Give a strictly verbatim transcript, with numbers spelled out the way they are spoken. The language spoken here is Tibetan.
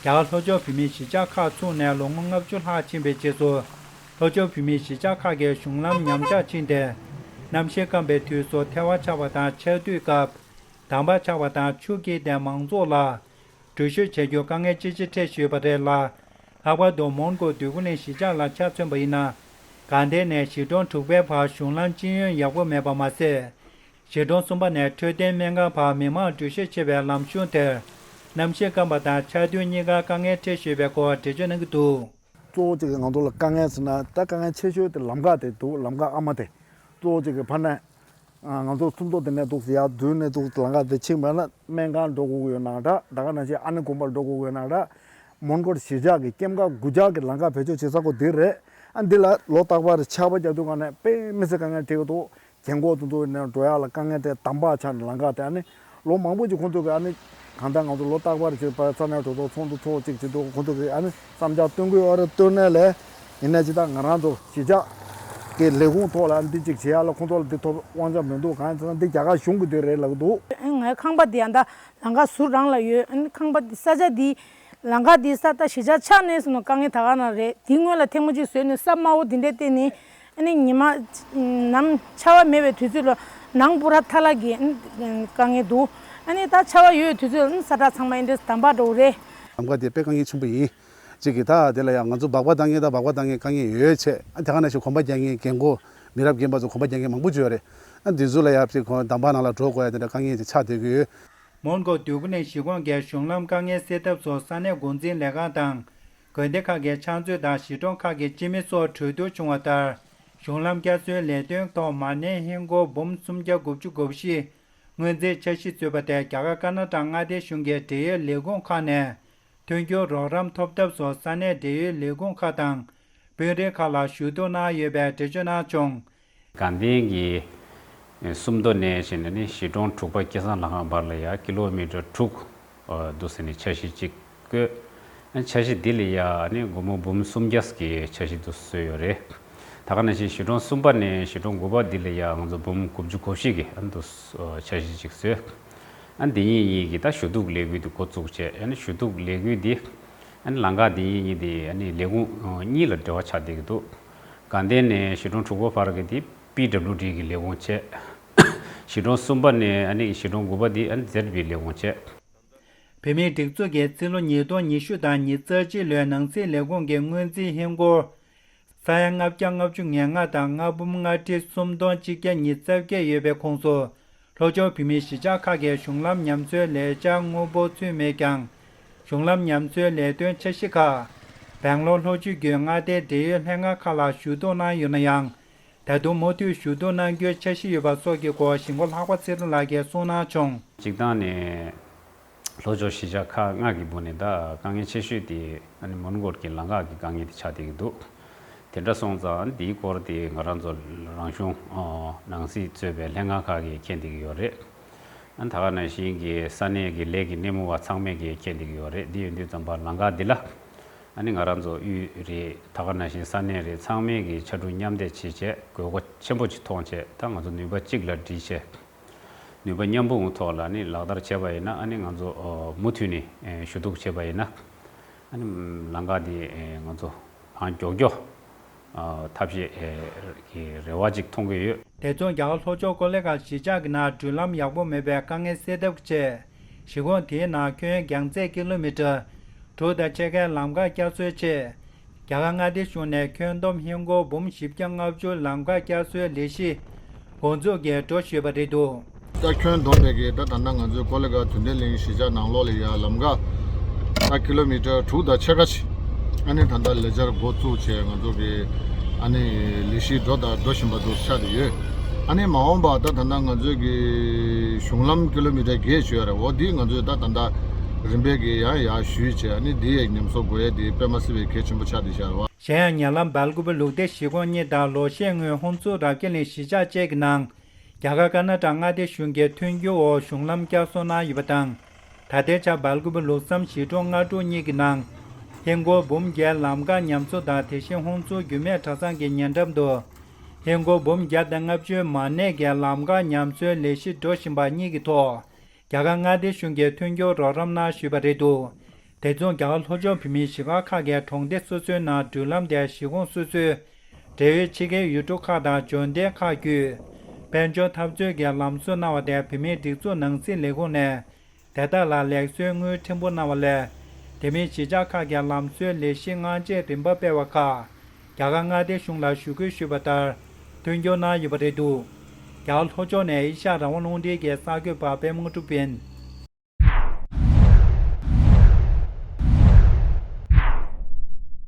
རྒྱ་གར་ལྷོ་ཕྱོགས་བོད་མིའི་གཞིས་ཆགས་ཁག་ཚུགས་ནས་ལོ་ངོ་ལྔ་བཅུ་ལྷག་ཕྱིན་པའི་རྗེས་སུ། ལྷོ་ཕྱོགས་བོད་མིའི་གཞིས་ཆགས་ཁག་གི་གཞུང་ལམ་ཉམས་ཆག་ཕྱིན་ཏེ། གནམ་གཤིས་སྐམ་པའི་དུས་སུ་ཐལ་བ་ཆགས་པ་དང་ཆར་དུས་སྐབས། དམ་པ་ཆགས་པ་དང་ཆུ་སྐྱེས་ཏེ་མང་ཚོགས་ལ། འགྲུལ་བཞུད་བྱེད་རྒྱུར་དཀའ་ངལ་ཅི་ཆེ་འཕྲད་བཞིན་ཡོད་པ་རེད་ལ། ལྷག་པར་དུ་མོན་གྷོ་འདོད་རྒུ་གླིང་གཞིས་ཆགས་ལ་ཆ་མཚོན་པ་ཡིན་ན། དགའ་ལྡན་ནས་གཞིས་གྲོང་དྲུག་པའི་བར་གཞུང་ལམ་སྤྱི་ཡོན་ཡག་པོ་མེད་པ་མ་ཟད། གཞིས་གྲོང་གསུམ་པ་ནས་འཕྲོད་བསྟེན་སྨན་ཁང་བར་མི་མང་འགྲུལ་བཞུད་བྱེད་པའི་ལམ་གཞུང་དེར། གནམ་གཤིས་སྐམ་པ་དང་ཆར་དུས་གཉིས་ཀར་དཀའ་ངལ་འཕྲད་བཞིན་ཡོད་པའི་སྐོར་འགྲེལ་བརྗོད་གནང་གི་འདུག། གཙོ་བོ་གཅིག་གི་ང་ཚོ་ལ་དཀའ་ངལ་ཟེར་ན། ད་དཀའ་ངལ་ཆེ་ཤོས་དེ་ལམ་ཁ་དེ་འདུག། ལམ་ཁ་ཨ་མ་དེ། གཙོ་བོ་གཅིག་གི་ཕར་ནས། ང་ཚོ་སུམ་མདོ་དེ་ནས་འདུག་ཟེར། ཡར་འཛུལ་ནས་འདུག་ཟེར། ལམ་ཁ་དེ་ཕྱིན་པ་ན་སྨན་ཁང་འགྲོ་དགོས་ཀྱི་ཡོད་ན་འདྲ། ད་ག་ནང་བཞིན་ཨ་ནེ་དགོན་པར་འགྲོ་དགོས་ཀྱི་ཡོད་ན་འདྲ། མོན་གྷོར་གཞིས་ཆགས་ཀྱི་སྐྱེམས་ཁ་དགུ་ཆ་གི་ལམ་ཁ་བེད་སྤྱོད་བྱེད་ས་ཁོ་འདི་རེད། ཨ་འདི་ལ་ལོ་རྟག་པར་ཆར་པ་རྒྱག་དུས་སྒང་ནས་དཔེ་མི་སྲིད་དཀའ་ངལ་འཕྲད་ཀྱི་འདུག། རྒན་གོག་དེ་ཚོ་ནས་འགྲོ་ཡག་ལ་དཀའ་ངལ་དེ་དམ་པ་ཆགས་ནས། ལམ་ཁ་དེ་ཨ་ནི་ལོ་མང་པོ་ཅིག་ཁོང་ཚོ་གི་ཨ་ནི་གང་ལྟར་ང་ཚོ་ལོ་རྟག་པར་ཅིག་པ་ས་གནས་གྲོས་ཚོགས་ཚོགས་འདུ་ཚོགས་ཅིག་བྱེད་དུས་ཁོང་ཚོ་གི་ཨ་ནི་བསམ་འཆར་བཏོན་གི་ཡོད་རེད། བཏོན་ནས་ལས་ཡིན་ན་ཅི་ད་ང་རང་ཚོ་གཞིས་ཆགས་ཀྱི་ལས་ཁུངས་ཐོག་ལ་འདི་ཅིག་བྱེད་ཡག་ལ་ཁོང་ཚོ་ལ་འདི་ཐོབ་དབང་ཆ་མི་འདུག། གང་ཡིན་ཟེར་ན་འདི་རྒྱ་གར་གཞུང་གི་འདི་རེད་ལབ་གི་འདུག། ངའི་ཁང་པ་འདི་ཡང་ད་ལམ་ཁ་ཟུར་རང་ལ་ཡོད། ཨ་ནི་ཁང་པ་འདི་ས་ཆ་འདི་ལམ་ཁ་འདི་ས་ད་གཞིས་ཆགས་ཆགས་ནས་སོང་ན་དཀའ་ངལ་ད་ག་ནང་རེད། དེའི་སྔོན་ལ་ཐེངས་མ་གཅིག་བཟོས་ནས་ས་དམའ་བོ་འདི་འདྲས་བསྟན་ནས། ཨ་ནི་ཉི་མ་ནམ་ཆར་པ་མེད་པའི་དུས་ཚོད་ལ་ནང་པུ་ར་ཐ་ལ་གི་ཨ་ནི་དཀའ་ངལ་འདུག། ཨ་ནི་ད་ཆར་པ་ཡོད་པའི་དུས་ཚོད་ལ་ཨ་ནི་ས་ཁྲ་ཚང་མ་ཨེ་འདྲས་དམ་པ་འགྲོ་གི་རེད། ལམ་ཁ་དེ་དཔེ་དཀའ་ངལ་ཆེན་པོ་ཡིན། གཅིག་གིས་ད་དེ་ལ་ཡང་ང་ཚོ་སྦག་སྦག་བཏང་མཁན་དང་སྦག་སྦག་བཏང་མཁན་དཀའ་ངལ་ཡོད་བྱས། ཨ་དེ་ག་ནང་བཞིན་གོམ་པ་རྒྱག་མཁན་རྒན་གོག་མི་རབས་རྒན་པ་ཚོ་གོམ་པ་རྒྱག་མཁན་མང་པོ་ཅིག་ཡོད་རེད། ཨ་འདི་ཚོ་ལ་ཡང་ཅིག་གོ་དམ་པ་ནང་ལ་འགྲོ་དགོས་ཡ་དེ་འདྲ་དཀའ་ངལ་ཅིག་ཆགས་བསྡད་ཀྱི་ཡོད། མོན་གྷོ་འདོད་རྒུ་གླིང་གཞིས་ཁོངས་ཀྱི་གཞུང་ལམ་དཀའ་ངལ་སེལ་ཐབས་སུ་ས་གནས་འགོ་འཛིན་ལས་ཁང་དང་། དགོན་སྡེ་ཁག་གི་ཕྱག་མཛོད་དང་གཞིས་གྲོང་ཁག་གི་སྤྱི་མི་སོགས་གྲོས་བསྡུར་བྱུང་བ་ལྟར། གཞུང་ལམ་བསྐྱར་གསོའི་ལས་དོན་ཐོག་མ་ཎི་ཧིན་སྒོར་འབུམ་སུམ་བརྒྱ་དགུ་བཅུ་གོ་བཞི་སྔོན་རྩིས་འཆར་གཞི་བཟོས་པ་དེ་རྒྱ་གར་ཀར་ནཱ་ཊ་མངའ་སྡེའི་གཞུང་གི་འབྲེལ་ཡོད་ལས་ཁུངས་ཁག་ནས་མཐུན་འགྱུར་རོགས་རམ་ཐོབ་ཐབས་སུ་ས་གནས་འབྲེལ་ཡོད་ལས་ཁུངས་ཁག་དང་དཔོན་རིགས་ཁག་ལ་ཞུ་གཏུག་གནང་ཡོད་པའི་འགྲེལ་བརྗོད་གནང་བྱུང་། དགའ་ལྡན་གྱི་སུམ་མདོ་ནས་བྱས་ནས་ནི་གཞིས་གྲོང་དྲུག་པ་སྐལ་བཟང་ལྷ་ཁང་བར་ལ་ཡ་ཀི་ལོ་མི་ཊར་དྲུག་འདུག་ཟེར་ནས་འཆར་གཞི་གཅིག་བཀོད། འཆར་གཞི་འདི་ལ་ཡ་ནི་སྒོར་མོ་འབུམ་སུམ་བརྒྱ་གི་འཆར་གཞི་འདུག་བཟོས་ཡོད་རེད། ད་ག་ནང་བཞིན་གཞིས་གྲོང་གསུམ་པ་ནས་གཞིས་གྲོང་དགུ་པ་འདི་ལ་ཡ་ང་ཚོ་འབུམ་དགུ་བཅུ་གོ་བཞི་གི་ཨ་འདུག་འཆར་གཞི་གཅིག་བཟོས། ཨ་འདི་གཉིས་གཉིས་ཀྱི་ད་ཞུ་གཏུག་ལས་འགུལ་འདི་འགོ་བཙུགས་བྱས། ཨ་ནི་ཞུ་གཏུག་ལས་འགུལ་འདི་ཨ་ནི་ལམ་ཁ་འདི་གཉིས་གཉིས་འདི་ཨ་ནི་ལས་ཁུངས་གཉིས་ལ་འབྲེལ་བ་ཆགས་བསྡད་ཀྱི་འདུག། དགའ་ལྡན་ནས་གཞིས་གྲོང་དྲུག་པ་བར་གྱི་དེ་པི་ཌབ་ལིའུ་ཌི་གི་ལས་ཁུངས་བྱས། གཞིས་གྲོང་གསུམ་པ་ནས་ཨ་ནི་གཞིས་གྲོང་དགུ་པ་དེ་ཨ་ནི་ཛེད་པིའི་ལས་ཁུངས་བྱས། བོད་མིའི་སྒྲིག་འཛུགས་ཀྱིས་ཕྱི་ལོ་ཉིས་སྟོང་ཉི་ཤུ་དང་ཉི་ཤུ་རྩ་གཅིག་ལོའི་ནང་སྲིད་ལས་ཁུངས་ཀྱི་སྔོན་རྩིས་ཧིན་སྒོར་ས་ཡ་ལྔ་བརྒྱ་ལྔ་བཅུ་ང་ལྔ་དང་ལྔ་འབུམ་ལྔ་ཁྲི་སུམ་སྟོང་གཅིག་བརྒྱ་ཉི་ཤུ་རྩ་བརྒྱད་ཡོད་པའི་ཁོངས་སུ། ལྷོ་ཕྱོགས་བོད་མིའི་གཞིས་ཆགས་ཁག་གི་གཞུང་ལམ་ཉམས་གསོའི་ལས་འཆར་དངུལ་འབོར་ཚུད་མེད་ཀྱང་། གཞུང་ལམ་ཉམས་གསོའི་ལས་དོན་འཆར་གཞི་ཁག་སྦེང་ལོར་ལྷོ་ཕྱོགས་བརྒྱུད་མངའ་སྡེའི་འབྲེལ་ཡོད་ལྷན་ཁང་ཁག་ལ་ཞུ་གཏུག་གནང་ཡོད་ན་ཡང་། ད་དུང་མུ་མཐུད་ཞུ་གཏུག་གནང་རྒྱུའི་འཆར་གཞི་ཡོད་པ་སོགས་ཀྱི་སྐོར་གཞིས་འགོ་ལྷག་པ་ཚེ་རིང་ལགས་ཀྱིས་གསུངས་གནང་བྱུང་། སྤྱིར་བཏང་ནས། ལྷོ་ཕྱོགས་གཞིས་ཆགས་ཁག་ལྔ་གི་སྦུག་ནས་ད་དཀའ་ངལ་ཆེ་ཤོས་དེ་ཨ་ནི་མོན་གྷོ་གི་ལམ་ཁ་གི་དཀའ་ངལ་དེ་ཆགས་བསྡད་ཀྱི་འདུག། དེ་འདྲ་སོང་ཙང་འདིའི་སྐོར་དེ་ང་རང་ཚོ་རང་གཞུང་ནང་སྲིད་གཙོས་པའི་ལྷན་ཁང་ཁག་གིས་མཁྱེན་བསྡད་ཀྱི་ཡོད་རེད། ཨ་ནི་ད་ག་ནང་བཞིན་གྱི་ས་གནས་ཀྱི་ལས་ཀྱི་སྣེ་མོ་བ་ཚང་མས་ཀྱིས་མཁྱེན་བསྡད་ཀྱི་ཡོད་རེད། འདི་ཡིན་དུས་ཙམ་པ་ལམ་ཁ་འདི་ལ་ཨ་ནི་ང་རང་ཚོ་དབུས་རེད། ད་ག་ནང་བཞིན་ས་གནས་རེད། ཚང་མས་ཀྱིས་ཕྱར་གྲུ་མཉམ་འདེགས་བྱས་བྱས་དགོས་མཁོ་ཆེན་པོ་ཅིག་མཐོང་བྱས། ད་ང་ཚོ་ནུས་པ་གཅིག་ལ་སྒྲིལ་བྱས། ནུས་པ་མཉམ་སྤུངས་ཐོག་ལ་ནི་ལག་བསྟར་བྱས་པ་ཡིན་ན། ཨ་ནི་ང་ཚོ་མུ་མཐུད་ནས་ཞུ་གཏུག་བྱས་པ་ཡིན་ན། ཨ་ནི་ལམ་ཁ་འདི་ང་ཚོ་གང་མགྱོགས་མགྱོགས་ཐབས་ཤེས་ཀྱི་རེ་བ་ཅིག་མཐོང་གི་ཡོད། དེ་མཚུངས་རྒྱ་གར་ལྷོ་ཕྱོགས་ཀོ་ལི་གྷལ་གཞིས་ཆགས་ཀྱི་ནང་འགྲུལ་ལམ་ཡག་པོ་མེད་པའི་དཀའ་ངལ་སེལ་ཐབས་ཀྱི་ཆེད། གཞིས་ཁོངས་དེའི་ནང་ཁྱོན་རྒྱང་ཚད་ཀི་ལོ་མི་ཊར་དྲུག་དང་ཕྱེད་ཀའི་ལམ་ཁ་བསྐྱར་གསོའི་ཆེད། རྒྱ་གར་མངའ་སྡེ་གཞུང་ནས་ཁྱོན་བསྡོམས་ཧིན་སྒོར་འབུམ་བཞི་བརྒྱ་ལྔ་བཅུ་ལམ་ཁ་བསྐྱར་གསོའི་ལས་གཞི་འགོ་འཛུགས་ཀྱིས་འགྲོ་བཞིན་པ་རེད་འདུག། ད་ཁྱོན་བསྡོམས་པའི་གི་ད་ད་ལྟ་ང་ཚོའི་ཀོ་ལི་གྷལ་དོན་ལྡན་གླིང་གཞིས་ཆགས་ནང་ལོགས་ལ་ཡ་ལམ་ཁ་ད་ཀི་ལོ་མི་ཊར་དྲུག་དང་ཕྱེད་ཀ་ཅིག་ཨ་ནི་ད་ལྟ་ལས་འཆར་འགོ་བཙུགས་བྱས་ང་ཚོ་གི་ཨ་ནི་ལས་གཞི་འགྲོ་དང་འགྲོ་བཞིན་པ་འདུག་ཆགས་བསྡད་ཡོད། ཨ་ནི་མ་འོངས་པ་ད་ད་ལྟ་ང་ཚོའི་གི་གཞུང་ལམ་ཀི་ལོ་མི་ཊར་བརྒྱད་ཅིག་ཡོད་རེད། འོ་འདི་ང་ཚོས་ད་ད་ལྟ་རིམ་པས་གི་ཡང་ཡར་ཞུས་བྱས། ཨ་ནི་འདི་ཡི་ཉམས་གསོ་དགོས་ཡས་འདི་དཔེ་མ་སྲིད་པའི་གལ་ཆེན་པོ་ཆགས་བསྡད་བཞག་རེད་བ། གཞན་ཡང་ཉེ་ལམ་སྦེལ་ཀོབ་ལུགས་བདེ་གཞིས་ཁོངས་གཉིས་དང་ལོ་ཤས་སྔོན་ཧུན་སུར་རབ་རྒྱས་གླིང་གཞིས་ཆགས་བཅས་ཀྱི་ནང་རྒྱ་གར་ཀར་ནཱ་ཊ་མངའ་སྡེ་གཞུང་གི་མཐུན་འགྱུར་འོག་གཞུང་ལམ་བསྐྱར་གསོ་གནང་ཡོད་པ་དང་། ད་ལྟའི་ཆར་སྦེལ་ཀོབ་ལུགས་བསམ་གཞིས་གྲོང་ལྔ་དྲུག་གཉིས་ཀྱི་ནང་ཧིན་སྒོར་འབུམ་བརྒྱད་ལམ་ཁ་ཉམས་གསོ་དང་། དེ་བཞིན་ཧུན་སུར་རྒྱུད་སྨད་གྲྭ་ཚང་གི་ཉེ་འགྲམ་དུ་ཧིན་སྒོར་འབུམ་བརྒྱ་དང་ལྔ་བཅུའི་མ་གནས་ཀྱི་ལམ་ཁ་ཉམས་གསོའི་ལས་གཞི་འགྲོ་བཞིན་པ་གཉིས་ཀྱི་ཐོག་རྒྱ་གར་མངའ་སྡེ་གཞུང་གིས་མཐུན་འགྱུར་རོགས་རམ་གནང་ཞུས་པ་རེད་འདུག། དེ་མཚུངས་རྒྱ་གར་ལྷོ་ཕྱོགས་བོད་མིའི་གཞིས་སྒར་ཁག་གི་གྲོང་སྡེ་སོ་སོའི་ནང་འགྲུལ་ལམ་དང་གཞིས་ཁོངས་སོ་སོའི་འབྲེལ་ཡོད་ཕྱི་རྒྱལ་ཡུལ་གྲུ་ཁག་དང་འབྱོར་ལྡན་ཁག་བརྒྱུད་དཔལ་འབྱོར་འཐབ་རྩོད་ཀྱི་ལམ་བཟོ་གནང་བ་དེ་བོད་མིའི་སྒྲིག་འཛུགས་ནང་སྲིད་ལས་ཁུངས་ནས་དེ་དག་ལ་ལེགས་གསོའི་དངུལ་ཕྲན་བུ་གནང་བ་ལས། དེ་མིན་གཞིས་ཆགས་ཁག་གི་ལམ་བཟོའི་ལས་གཞི་སྔ་རྗེས་རིམ་པ་སྤེལ་བ་ཁག་རྒྱ་གར་མངའ་སྡེའི་གཞུང་ལ་ཞུ་སྐུལ་ཞུས་པ་ལྟར་མཐུན་འགྱུར་གནང་ཡོད་པ་རེད་འདུག་རྒྱ་གར་ལྷོ་ཕྱོགས་ནས་ཨེ་ཤ་ཡ་རང་དབང་རླུང་འཕྲིན་གྱི་གསར་འགོད་པ་པད་མ་དངོས་གྲུབ་ཡིན།